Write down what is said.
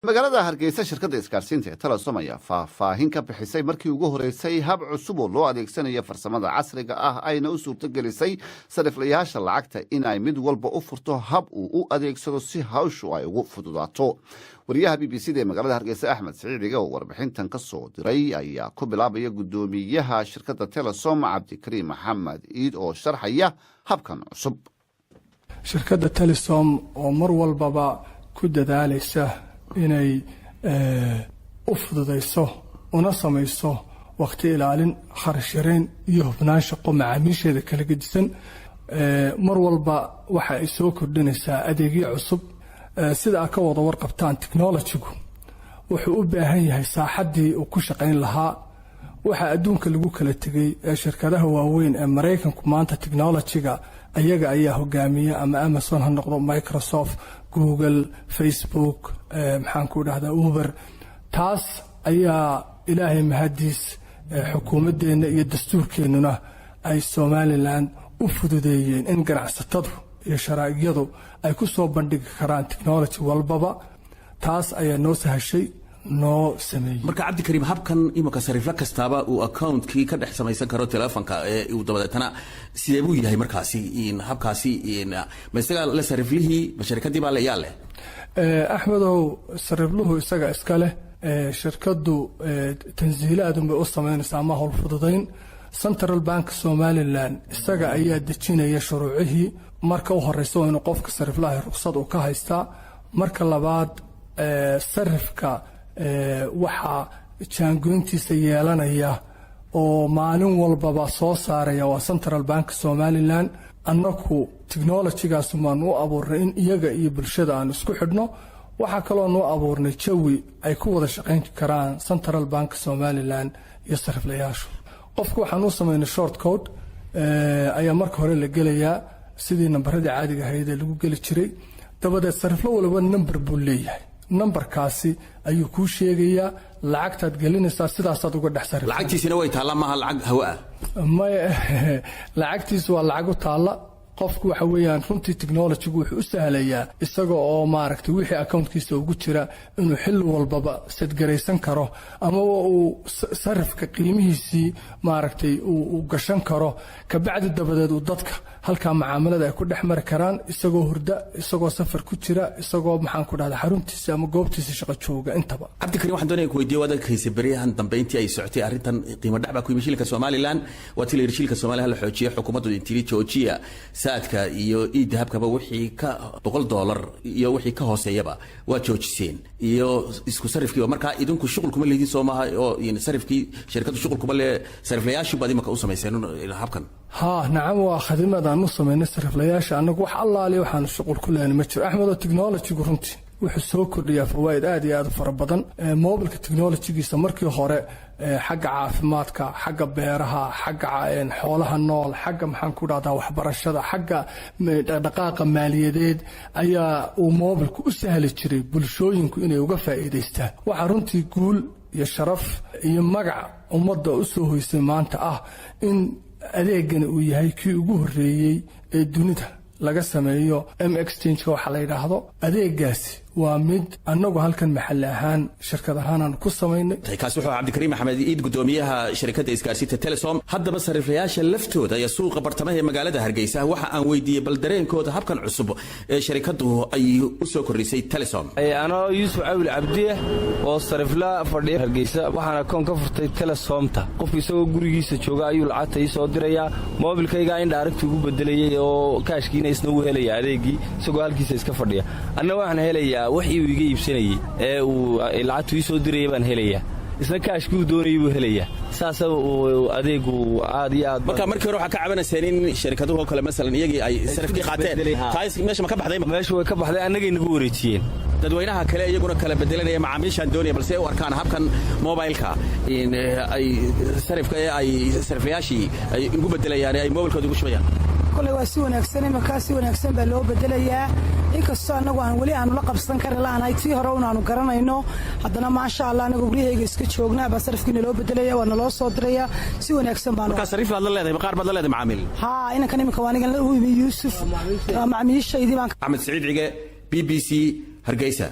Magaalada Hargeysa, shirkadda isgaarsiinta ee Telesom ayaa faahfaahin ka bixisay markii ugu horeysay hab cusub oo loo adeegsanayo farsamada casriga ah, ayna u suurtogelisay sariflayaasha lacagta inay mid walba u furto hab uu u adeegsado si hawshu ay ugu fududaato. Wariyaha BBC da ee magaalada Hargeysa, Axmed Siciidiga, oo warbixintan ka soo diray, ayaa ku bilaabaya guddoomiyaha shirkadda Telesom, Cabdikariim Maxamed Iid, oo sharxaya habkan cusub. Shirkadda Telesom oo mar walbaba ku dadaalaysa inay u fududayso una samayso wakhti ilaalin, kharash yareyn iyo hufnaan shaqo macaamiisheeda kala gedisan, mar walba waxa ay soo kordhinaysaa adeegyo cusub. Sida aad ka wada warqabtaan, technologygu wuxuu u baahan yahay saaxaddii uu ku shaqayn lahaa. Waxaa adduunka lagu kala tegey ee shirkadaha waaweyn ee Maraykanku maanta technologyga ayaga ayaa hogaamiya, ama Amazon ha noqdo, Microsoft, Google, Facebook, maxaan ku dhahdaa, Uber. Taas ayaa Ilaahay mahadiis xukuumaddeenna iyo dastuurkeennuna ay Somaliland u fududeeyeen in ganacsatadu iyo sharaa'igyadu ay ku soo bandhigi karaan technology walbaba. Taas ayaa noo sahashay, noo sameeyey. Marka, Cabdikariim, habkan imanka sariifla kastaaba uu accountkii ka dhex samaysan karo telefonka ee uu dabadeetana, sidee buu yahay markaasi habkaasi? Ma isagaa le sariiflihii, ma sharikadii baa le, yaa leh? Axmedow, sariifluhu isaga iska leh. Shirkaddu tansiilaadunbay u samaynaysaa ama howl fududayn. Central Bank Somaliland isaga ayaa dejinaya shuruucihii. Marka u horeysa waa inuu qofka sariflaha ruqsad uu ka haystaa. Marka labaad, sarifka waxaa jaangoyntiisa yeelanaya oo maalin walbaba soo saaraya waa Central Bank Somaliland. Annaku technologygaas baanu u abuurnay in iyaga iyo bulshada aanu isku xidhno. Waxaa kaloo noo abuurnay jawi ay ku wada shaqayn karaan Central Bank Somaliland iyo sariflayaashu. Qofku waxaan u samaynay short code ayaa marka hore la gelayaa, sidii nambaradii caadiga ahayd ee lagu geli jiray. Dabadeed sariflo waliba number buu leeyahay. Nambarkaasi ayuu kuu sheegayaa, lacagtaad gelinaysaa, sidaasaad uga dhex sarif. Lacagtiisina way taallaa, maaha lacag hawo ah? Maya, lacagtiisu waa lacag u taalla qofku. Waxa weeyaan, runtii technologygu wuxuu u sahlayaa isaga oo maaragtay wixii accountkiisa ugu jira inuu xilli walbaba sadgaraysan karo, amaba uu sarifka qiimihiisii maaragtay uu gashan karo. Kabacdi dabadeed uu dadka halkaa macaamilada ay ku dhex mari karaan, isagoo hurda, isagoo safar ku jira, isagoo, maxaan ku dhahda, xaruntiisa ama goobtiisa shaqo jooga intaba. Cabdikariim, waxaan doonaya ku weydiiye, waad arkaysa beryahan dambe intii ay socotay arrintan qiimo dhac baa ku yimi shilinka Somaliland. Waa tii la yidhi shilinka Somaliland la xoojiye, xukuumaddu intiri joojiya Zaadka iyo eDahabkaba, wixii ka $100 iyo wixii ka hooseeyaba waa joojiseen iyo isku sarifkiiba. Markaa idinku shuqul kuma leydin, soo maaha? Oo sarifkii shirkaddu shuqul kuma le, sariflayaashu baad imaka u samayseen habkan? Haa, nacam, waa khadimadaan u samaynay sariflayaasha. Annagu wax allaali waxaanu shuqul ku lehna ma jiro. Axmedoo, technologygu runtii wuxuu soo kordhiyaa fawaa'id aad iyo aad u fara badan. Mobilka technologygiisa markii hore xagga caafimaadka, xagga beeraha, xagga xoolaha nool, xagga, maxaan ku dhahdaa, waxbarashada, xagga dhaqdhaqaaqa maaliyadeed ayaa uu mobilku u sahli jiray bulshooyinku inay uga faa'iidaystaan. Waxaa runtii guul iyo sharaf iyo magac ummadda u soo hoysay maanta ah in adeegani uu yahay kii ugu horreeyey ee dunida laga sameeyo, M Exchange-ka waxaa la yidhaahdo. Adeegaasi waa mid annagu halkan maxalli ahaan, shirkad ahaan aan ku samaynay. Kaasi wuxuu Cabdikariim Axmed Iid, gudoomiyaha shirkadda isgaarsiinta Telesom. Haddaba sariflayaasha laftooda ee suuqa bartamaha ee magaalada Hargeysa waxa aan weydiiyey bal dareenkooda habkan cusub ee sharikaddu ay u soo kordhisay Telesom. Anoo Yuusuf Cawil Cabdiye oo sarifla fadhiya Hargeysa, waxaan akoon ka furtay Telesomta. Qofku isagoo gurigiisa jooga ayuu lacagta ii soo dirayaa, moobilkaygaa in dhaaregti ugu bedelayay oo kaashkiina isna uu helaya adeegii isagoo halkiisa iska fadhiya. Anna waxaan helayaa wixii uu iga iibsanayey ee uu lacagtu ii soo dirayay baan helayaa, isna kaashkii uu doonayay buu helayaa. Saasa uu adeegu aad iyo aad. Marka markii hore waxaa ka cabanayseen in shirkaduhu kale masalan iyagii ay sarifkii qaateen. Taas meesha ma ka baxday? Meesha way ka baxday, annagay nagu wareejiyeen. Dadweynaha kale iyaguna kala bedelanaya macaamiishaan doonaya balse u arkaan habkan mobilka ay sarifka ee ay sariflayaashii ay ugu bedelayaan ee ay mobilkooda ugu shubayaan. Koley waa si wanaagsan, imankaa si wanaagsan baa loo bedelayaa. Inkastoo annagu aan weli aanu la qabsan kari la'anahay, tii hore un aanu garanayno, haddana maasha Allah, anagu guryahayga iska joognaa baa sarifkii naloo bedelaya, waa naloo soo diraya, si wanaagsan baan. Markaa sariif baad la leedahay, qaar baad la leedahay macaamiil? Haa, inankan iminka waa anigan la u imi, Yuusuf, waa macmiishaydii baan. Axmed Siciid Cige, BBC, Hargeysa.